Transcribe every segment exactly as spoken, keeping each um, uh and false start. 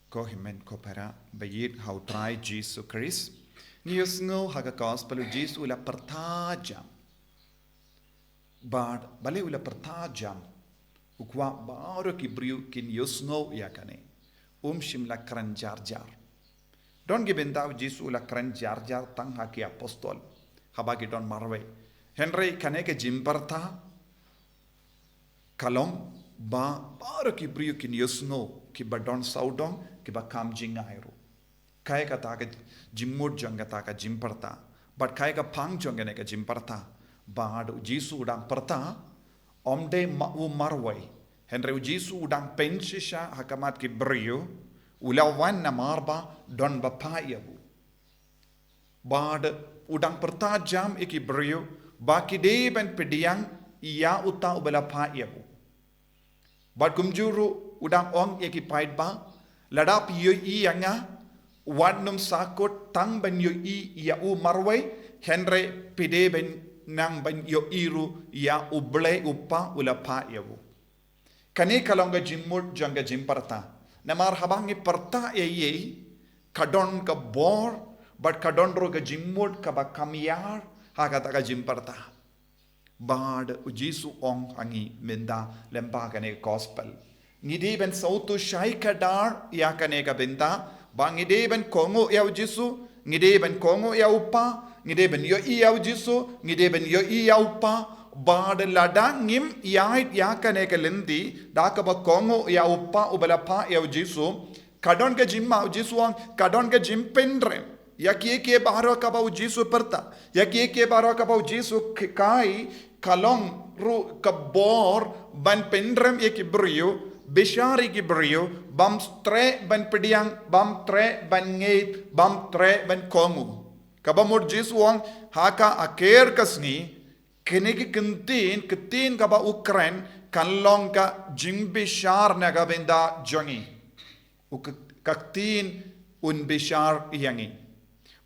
Ko hynmen ko para ba ïeit ha u Trai Jisu Khrist. Ngi ïohsngew ha ka gospel u Jisu u la pyrta jam. Bad balei u la pyrta jam, u kwah baroh ki briew kin ïohsngew ïa kane. Um shym la kren jar jar. Don ki bynta u Jisu u la kren jar jar tang ha ki apostol, haba ki don marwei. Hynrei kane ka jingpyrta ka long ba baroh ki briew kin ïohsngew, kiba don sawdong, kiba kham jngai ruh. Kaei kata ka jingmut jong kata ka jingpyrta? Bad kaei ka phang jong kane ka jingpyrta? Bad u Jisu u dang pyrta, ym dei ma u marwei. Hynrei u Jisu u dang pynshisha ha khmat ki briew, u la wan namar ba don ba phah ïa u. Bad u dang pyrta jam ïa ki briew ba ki dei ban pdiang ïa uta uba la phah ïa u. Bad kumjuh ruh u dang ong ïa ki paidbah, lada phi ïohi ïa nga, wat nym sahkut tang ban ïohi ïa u marwei, hynrei phi dei ban nang ban ïohi ruh ïa U Blei u Kpa u la phah ïa u. Kane ka long ka jingmut jong ka jingpyrta. Namar haba ngi pyrta ïa ei, ka don ka bor, bad ka don ruh ka jingmut kaba kham ïar ha kata ka jingpyrta. Bad u Jisu u ong ha ngi mynta lyngba kane ka gospel, ngi dei ban sngewthuh shai kdar ïa kane ka bynta ba ngi dei ban kohnguh ïa u Jisu, ngi dei ban kohnguh ïa u Kpa, ngi dei ban ïohi ïa u Jisu, ngi dei ban ïohi ïa u Kpa. Bad lada ngim ïaid ïa kane ka lynti da kaba kohnguh ïa u Kpa uba la phah ïa u Jisu, ka don ka jingma, u Jisu u ong, ka don ka jingpynrem ïa kiei kiei baroh kaba u Jisu pyrta, ïa kiei kiei baroh kaba u Jisu hikai. Ka long ruh ka bor ban pynrem ïa ki briew, bishar ïa ki briew, bym treh ban pdiang, bym treh ban ngeit, bym treh ban kohnguh. Kaba mut u Jisu u ong, ha ka akhir ka sngi, kine ki ktien, ktien kaba u kren, kan long ka jingbishar na ka bynta jong ngi. U k-, ka ktien un bishar ïa ngi.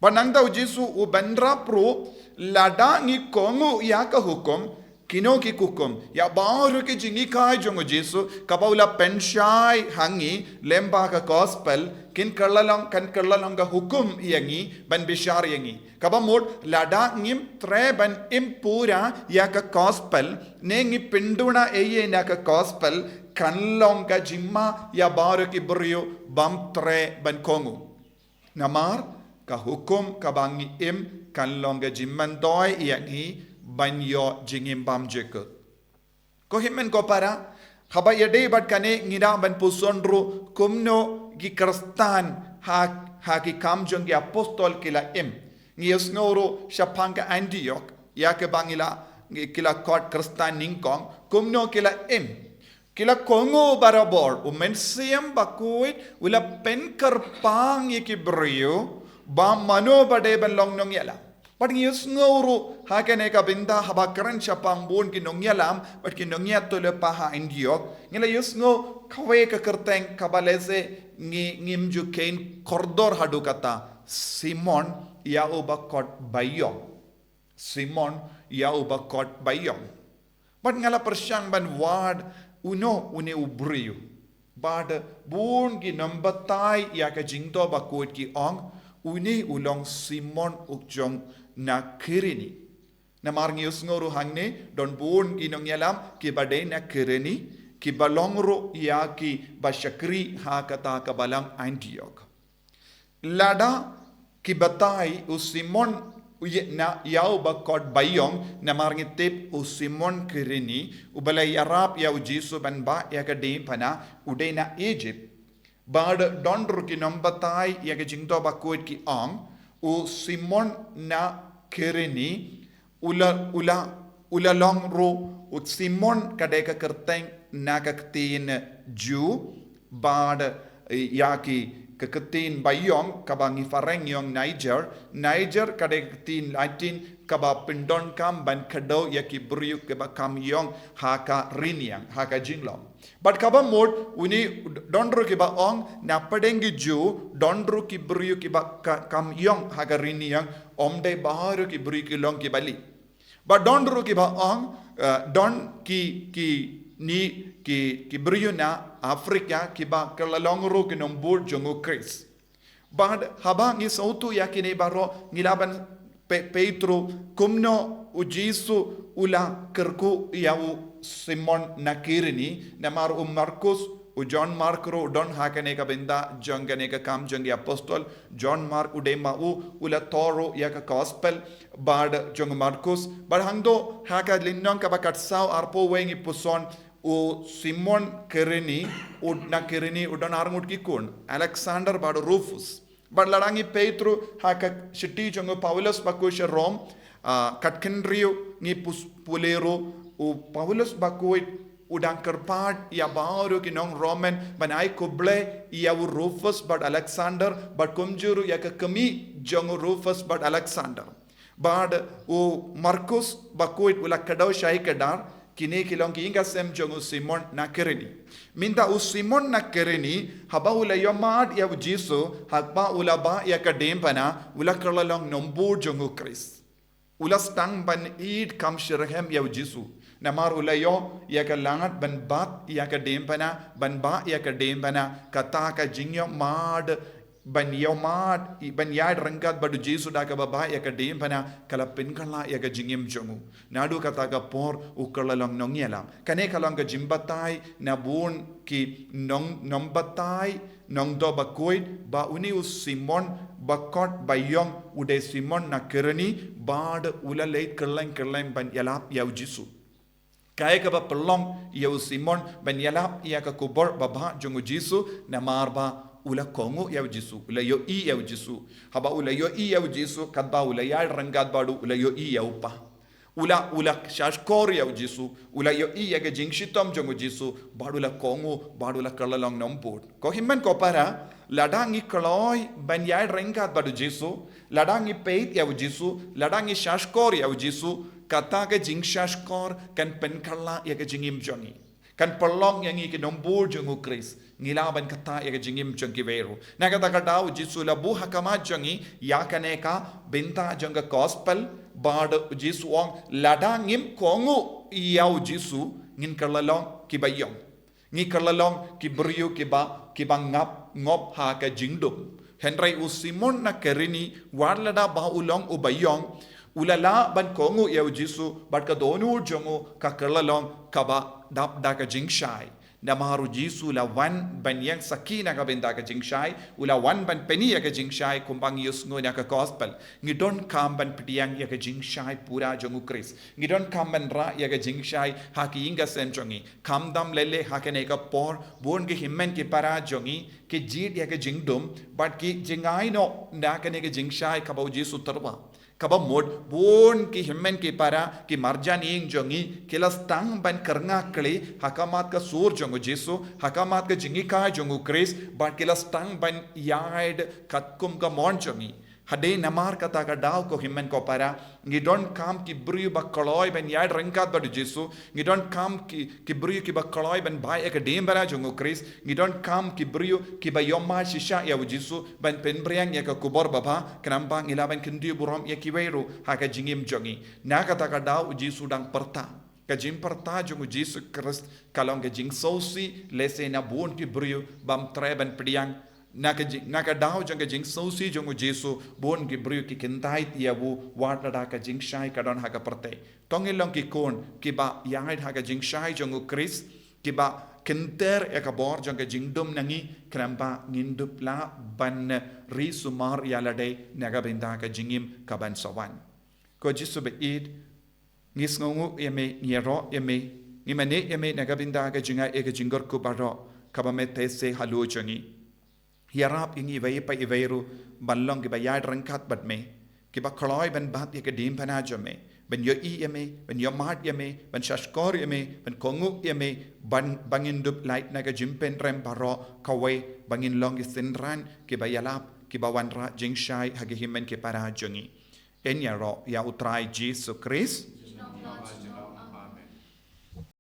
Bad nangta u Jisu u bynrap ruh, lada ngi kohnguh ïa ka hukum, kino ki hukum? Ïa baroh ki jinghikai jong u Jisu kaba u la pynshai ha ngi lyngba ka gospel, kin kylla long, kan kylla long ka hukum ïa ngi, ban bishar ïa ngi. Kaba mut, lada ngim treh ban im pura ïa ka gospel, ne ngi pynduna ei ei na ka gospel, kan long ka jingma ïa baroh ki briew bym treh ban kohnguh. Namar ka hukum kaba ngi im kan long ka jingmyntoi ïa ngi ban ïoh jingim bymjukut. Ko hynmen ko para, haba ïadei bad kane ngi dang ban puson ruh kumno ki Khristan ha, ha ki Kam jong ki Apostol ki la im. Ngi ïohsngew ruh shaphang ka Antiok, ïa kaba ngi la, ngi, ki la khot Khristan nyngkong, kumno ki la im. Ki la kohnguh barabor, u Mynsiem Bakhuid u la pynkyrpang ïa ki briew ba mano ba dei ban long nongïalam. Bad ngi ïohsngew ruh ha kane ka bynta haba kren shaphang bun ki nongïalam bad ki nongïathuhlypa ha Antiok, ngi la ïohsngew kawei ka kyrteng kaba lehse ngi, ngim ju kheiñ kordor haduh katta, Simon ïa uba khot ba ïong. Simon ïa uba khot ba ïong. Bad nga la pyrshang ban wad uno une u briew. Bad bun ki nongbatai ïa ka Jingthoh Bakhuid ki ong, une u long Simon u jong na Kirene. Namar ngi ïohsngew ruh hangne don bun ki nongïalam kiba dei na Kirene, kiba long ruh ïa kiba shakri ha kata ka balang Antiok. Lada ki batai u Simon u ïa, na ïa uba khot ba ïong, namar ngi tip u Simon Kirene, uba la ïarap ïa u Jisu ban bah ïa ka diengphna, u dei na Egypt. Bad don ruh ki nongbatai ïa ka Jingthoh Bakhuid ki ong, u Simon na Kirene, u la, u la, u la long ruh, u Simon ka dei ka kyrteng na ka ktien Jiw, bad, eh, ïa ki, ka ktien ba ïong kaba ngi phareng ïong Niger, Niger ka dei ka ktien Latin kaba pyndonkam ban kdew ïa ki briew kiba kham ïong ha ka ri ñiang, ha ka jinglong. Bad kaba mut, une don ruh kiba ong, na pdeng ki Jiw, don ruh ki briew kiba ka, kham ïong ha ka ri ñiang, ym dei baroh ki briew ki long kiba lieh. Ba don ruh kiba ong, eh, don ki, ki, ni, ki, ki briew na Africa, kiba kylla long ruh ki nongbud jong u Khrist. Bad haba ngi sngewthuh ïa kine baroh, ngi lah ban peit, peit ruh kumno u Jisu u la kyrkhu ïa u Simon na Kireni, namar u Markus, u John Mark ruh u don ha kane ka bynta jong kane ka Kam jong ki Apostol, John Mark u dei ma u, u la thoh ruh ïa ka gospel, bad jong u Markus, bad hangto ha ka lynnong kaba khatsaw arphew wei ngi puson, u Simon Kireni, u na Kireni, u don ar ngut ki khun, Alexander bad Rufus. Bad lada ngi peit ruh ha ka shithi jong u Paulus bakhuid sha Rom, ah, khatkhyndai ngi pule ruh, u Paulus bakhuid u dang kyrpad ïa baroh ki nong Roman ban ai khublei ïa u Rufus bad Alexander, bad kumjuh ruh ïa ka kmie jong u Rufus bad Alexander. Bad u Markus bakhuid u la kdew shai kdar, kine ki long ki ïing ki sem jong u Simon na Kireni. Mynta u Simon na Kireni, haba u la ïohmad ïa u Jisu, haba u la bah ïa ka diengphna, u la kylla long nongbud jong u Khrist. U la sdang ban ïeit kham shitrhem ïa u Jisu. Namar u la ïoh ïa ka lad ban bat ïa ka diengphna, ban bah ïa ka diengphna, kata ka jingïohmad, ban ïohmad, ban ïaid ryngkat bad u Jisu da kaba bah ïa ka diengphna, ka la pynkylla ïa ka jingim jong u. Naduh kata ka por u kylla long nongïalam. Kane ka long ka jingbatai na bun ki nong, nongbatai, nongdoh bakhuid, ba une u Simon, ba kot ba ïong, u dei Simon na Kireni, bad u la leit kylleng kylleng ban ïalap ïa u Jisu. Kaei kaba pynlong ïa u Simon ban ïalap ïa ka khubor babha jong u Jisu, namar ba u la kohnguh ïa u Jisu, u la ïohi ïa u Jisu. Haba u la ïohi ïa u Jisu, katba u la ïaid ryngkat bad u, u la ïohi ïa u Kpa. U la, u la shahshkor ïa u Jisu, u la ïohi ïa ka jingshitom jong u Jisu, bad u la kohnguh, bad u la kylla long nongbud. Ko hynmen ko para, lada ngi kloi ban ïaid ryngkat bad u Jisu, lada ngi peit ïa u Jisu, lada ngi shahshkor ïa u Jisu, kata ka jingshahshkor kan pynkylla ïa ka jingim jong ngi. Kan pynlong ïa ngi ki nongbud jong u Khrist. Ngi lah ban ktah ïa ka jingim jong kiwei ruh. Na kata ka daw u Jisu la buh ha khmat jong ngi ïa kane ka bynta jong ka gospel, bad u Jisu u ong lada ngim kohnguh ïa u Jisu ngin kylla long kiba ïong. Ngi kylla long ki briew kiba, kiba ngap ngop ha ka jingdum. Hynrei u Simon na Kireni, wat lada ba u long uba ïong, u la lah ban kohnguh ïa u Jisu, bad ka dohnud jong u ka kylla long kaba dap da ka jingshai. Namar u Jisu u la wan ban ïeng sakhi na ka bynta ka jingshai, u la wan ban pyni ïa ka jingshai kumba ngi ïohsngew na ka gospel. Ngi donkam ban pdiang ïa ka jingshai pura jong u Khrist. Ngi donkam ban rah ïa ka jingshai ha ki ïing ki sem jong ngi. Khamtam lei lei ha kane ka por, bun ki hynmen ki para jong ngi, ki jied ïa ka jingdum, bad ki jngai noh na kane ka jingshai kaba u Jisu u tyrwa. Kaba mut, bun ki hynmen ki para, ki marjan ïing jong ngi, ki la sdang ban kyrngah kli, ha khmat ka sur jong u Jisu, ha khmat ka jinghikai jong u Khrist, bad ki la sdang ban ïaid katkum ka mon jong ngi. Hadien namar kata ka daw ko hynmen ko para, ngi donkam ki briew ba kloi ban ïaid ryngkat bad u Jisu, ngi donkam ki, ki briew kiba kloi ban bah ïa ka diengphna jong u Khrist, ngi donkam ki briew kiba ïohmad shisha ïa u Jisu, ban pynphriang ïa ka khubor babha, khnang ba ngi lah ban kyntiew burom ïa kiwei ruh, ha ka jingim jong ngi. Na kata ka daw u Jisu u dang pyrta. Ka jingpyrta jong u Jisu Khrist, ka long ka jingsngewsih, lehse na bun ki briew, bym treh ban pdiang, Na ka jing, na ka daw jong ka jingsngewsih jong u Jisu, bun ki briew ki kyntait ïa u, wat lada ka jingshai ka don ha ka pyrthei. To ngin long ki khun, kiba ïaid ha ka jingshai jong u Khrist, kiba kynter ïa ka bor jong ka jingdum na ngi, khnang ba ngin dup lah ban ri sumar ïa lade, na ka bynta ka jingim kaban sa wan. Ko Jisu ba ïeit, ngi sngewnguh ïa me, ngi ïaroh ïa me, ngi mane ïa me, na ka bynta ka jingai ïa ka jingkyrkhu baroh, kaba me teh seh halor jong ngi. Ïarap ïa ngi iwei pa iwei ruh, ban long kiba ïaid ryngkat bad me. Kiba kloi ban bat ïa ka diengphna jong me. Ban ïohi ïa me, ban ïohmad ïa me, ban shahshkor ïa me, ban kohnguh ïa me, ban, ba ngin dup lait na ka jingpynrem baroh, kawei, ba ngin long ki synran, kiba ïalap, kiba wanrah jingshai, ha ki hynmen ki para jong ngi. Yn ïaroh, ïa u Trai Jisu Khrist.